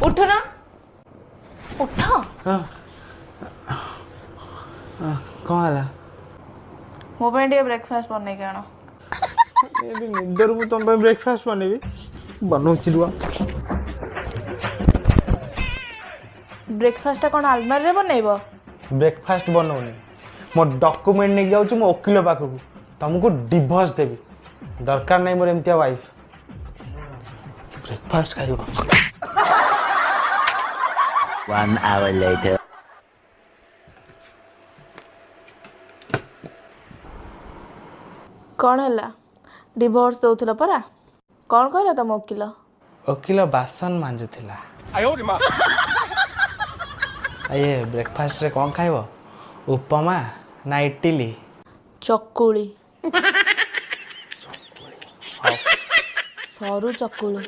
ଉଠୁନ, ଉଠ। କ'ଣ ହେଲା? ମୋ ପାଇଁ ଟିକେ ବ୍ରେକଫାଷ୍ଟ ବନେଇକି ଆଣ। ଏବେ ନିଦରୁ ମୁଁ ତମ ପାଇଁ ବ୍ରେକଫାଷ୍ଟ ବନେଇବି? ବନଉଛି, ରୁହ। ବ୍ରେକଫାଷ୍ଟଟା କ'ଣ ଆଲମାରିରେ ବନେଇବ? ବ୍ରେକଫାଷ୍ଟ ବନଉନି, ମୋ ଡକୁମେଣ୍ଟ ନେଇକି ଯାଉଛି ମୋ ଓକିଲ ପାଖକୁ। ତମକୁ ଡିଭୋର୍ସ ଦେବି। ଦରକାର ନାହିଁ ମୋର ଏମିତିଆ ୱାଇଫ୍। ବ୍ରେକଫାଷ୍ଟ ଖାଇବ। One hour later. କ'ଣ ହେଲା? ଡିଭୋର୍ସ ଦଉଥିଲ ପରା, କ'ଣ କହିଲା ତମ ଓକିଲ? ଓକିଲ ବାସନ ମାଞ୍ଜୁଥିଲା। ଇଏ ବ୍ରେକଫାଷ୍ଟରେ କ'ଣ ଖାଇବ, ଉପମା ନା ଇଟିଲି? ଚକୁଳି, ସରୁ ଚକୁଳି।